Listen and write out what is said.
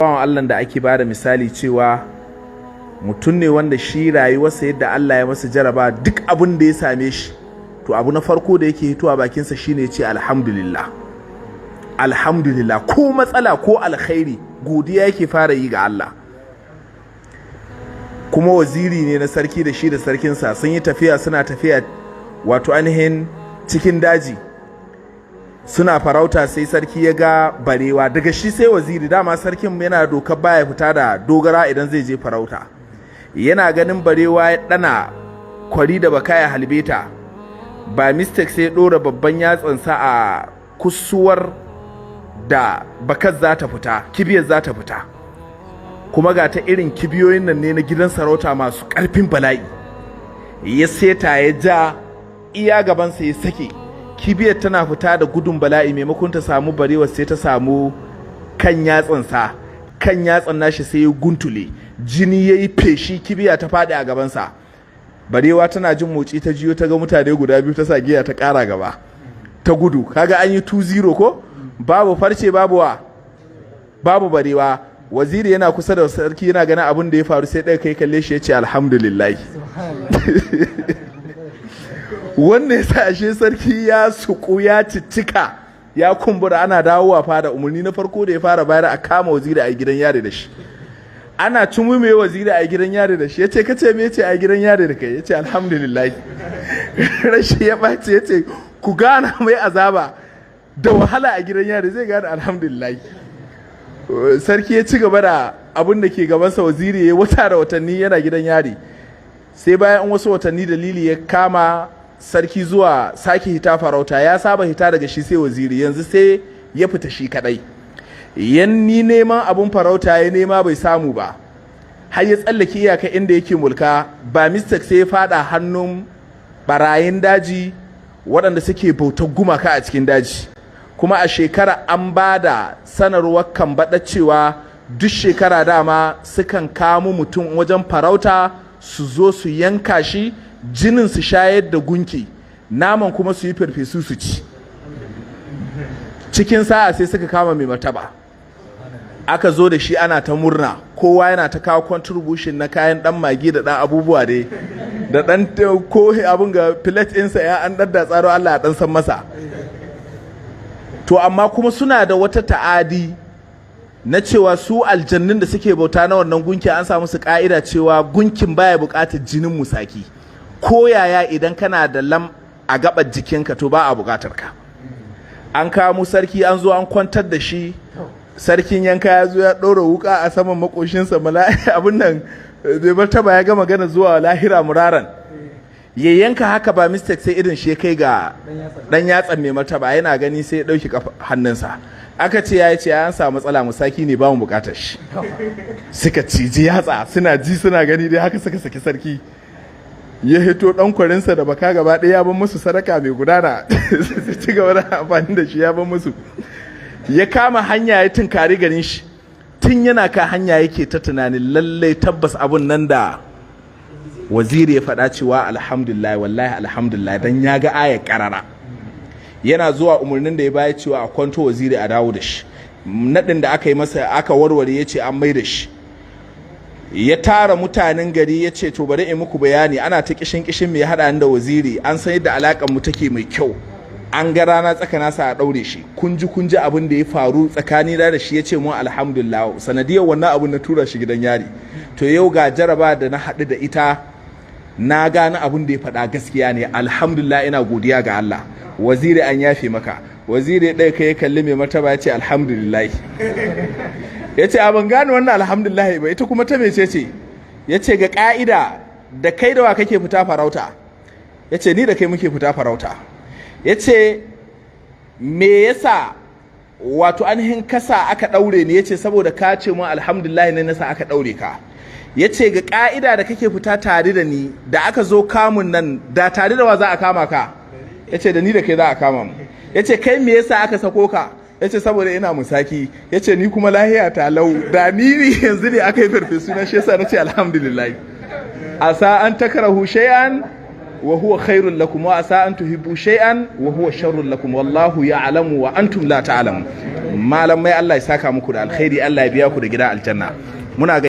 Bawan Allah da ake bada misali cewa mutum ne wanda shi rayuwarsa yadda Allah ya masa jaraba, duk abin da ya same shi, to abu na farko da yake hitowa bakinsa shine ya ce alhamdulillah, alhamdulillah. Ko matsala ko alkhairi, godiya yake fara yi ga Allah. Kuma waziri ne na sarki. Da shi da sarkinsa sun yi tafiya, suna tafiya wato ainihin cikin daji suna farauta, sai sarki ya ga barewa daga shi sai waziri. Dama sarkin yana dokar baya fita da dogara idan zai je farauta. Yana ganin barewa, ya dana kwari da baka ya halbe ta. By mistake sai ya dora babban yatsansa a kusuwar da bakar za ta fita, kibiyar za ta fita. Kuma ga ta irin kibiyoyin nan ne na gidan sarauta masu ƙarfin bala'i. Ya seta, ya ja iya gabansa, ya sake. Kibiyar tana fita da gudun bala'i, maimakon ta samu barewa sai ta samu kan yatsansa. Kan yatsan nashi sai ya guntule, jini ya yi feshi, kibiya ta faɗi a gabansa. Barewa tana jin motsi ta jiyo, ta ga mutane guda biyu, ta sa giya ta ƙara gaba ta gudu. Kaga an yi 2-0 ko? Babu farce, babu wa, babu barewa. Waziri yana kusa da sarki, yana ganin abin da ya faru, sai ɗaya kai kalle shi ya ce alhamdulillah. Wannan yasa ashe sarki ya suku, ya ciccika, ya kumbura. Ana dawowa fada, umarni na farko da ya fara bayar, a kama waziri a gidan yari da shi. Ana cumume waziri a gidan yari da shi. Ya ce, kace me? Ce a gidan yari da kai. Ya ce alhamdulillah. Rashi ya ɓace, ya ce ku gana mai azaba da wahala a gidan yari, zai gane alhamdulillah. Sarki ya ci gaba da abin da ke gabansa. Waziri ya wata da watanni yana gidan yari. Sai bayan wasu watanni, dalili ya kama sarki zuwa sake hita farauta. Ya saba hita daga shi sai waziri, yanzu sai ya fita shi kadai. Yanni neman abun farauta, ya nema bai samu ba, har ya tsallake iyaka inda yake mulka. By mistake sai ya fada hannun barayin daji waɗanda suke bautar gumaka a cikin daji. Kuma a shekara an ba da sanarwar kan baɗa cewa duk shekara dama sukan kamo mutum wajen farauta, su zo su yanka shi, jinin su shayar da gunki, naman kuma su yi farfesu su ci. Cikin sa'a sai suka kama mai martaba, aka zo da shi, ana ta murna, kowa yana ta kawo contribution na kayan dan magi da dan abubuwa dai da dan ko abun ga plate ɗinsa ya an dadda tsaro, Allah ya dan san masa. To amma kuma suna da wata ta'adi na cewa su aljannun da suke bauta na wannan gunki, an samu su ka'ida cewa gunkin baya buƙatar jinin musaki. Ko yaya, idan kana da lam a gabar jikinka, to ba a buƙatar ka. An kamo sarki, an zo an kwantar da shi. Sarkin yanka ya zo ya ɗora wuka a saman makoshinsa. Abin nan bai martaba ya gama gana zuwa lahira muraran, ya yanka haka, by mistake sai irin shi ya kai ga dan yatsan mai martaba. Yana gani sai ya ɗauki hannunsa. Aka ce ya ce an samu matsala, musaki ne, ba mu bukatar shi. Suka ciji yatsa, suna ji suna gani dai haka suka saki sarki. Ya hito dan kwarinsa da baka gaba ɗaya, ya ban musu sadaka mai gudana, su ci gaba da amfani da shi, ya ban musu. Ya kama hanya ya tunkari garin shi. Tun yana ka hanya yake ta tunanin lallai tabbas abun nan da waziri ya faɗa cewa alhamdulillah, wallahi alhamdulillah, dan ya ga ayar karara. Yana zuwa, umarnin da ya baya cewa a kwanto waziri, a dawo da shi. Naɗin da aka yi masa aka warware, ya ce an mai da shi. Ya tara mutanen gari, ya ce to bari in muku bayani. Ana ta kishin kishin mai haɗa da waziri, an san yadda alaƙar mu take mai kyau, an ga rana tsaka nasa a ɗaure shi. Kun ji, kun ji abin da ya faru tsakani da shi, ya ce mu alhamdulillah, sanadiyar wannan abin na tura shi gidan yari. To yau ga jaraba da na haɗu da ita, na gane abin da ya faɗa gaskiya ne. Alhamdulillah, ina godiya ga Allah. Waziri, an yafe maka. Waziri ɗaya kai kalli mai martaba, ya ce alhamdulillah. Ya ce abin gane wannan alhamdulillah ba, ita kuma ta mece ce? Ya ce ga ƙa'ida, da kai da wa kake fita farauta? Ya ce ni da kai muke fita farauta. Ya ce me yasa wato ainihin kasa aka ɗaure ni? Ya ce saboda ka ce mun alhamdulillah ne nasa aka ɗaure ka. Ya ce ga ƙa'ida da kake fita tare da ni, da aka zo kamun nan, da tare da wa za a kama ka? Ya ce da ni da kai za a kama mu. Ya ce kai me yasa aka sako ka? Ya ce saboda ina musaki. Ya ce ni kuma lahiya ta lau, da ni ne yanzu ne aka yi farfesu na, shi yasa na ce alhamdulillah. Asa an takrahu shay'an. Wa huwa khairul lakum, wa asa an tuhibbu shay'an wa huwa sharrul lakum, wallahu ya'lamu wa antum la ta'lamun. Malamai, Allah ya saka muku da alkhairi, Allah ya biya ku da gidan aljanna. Muna ga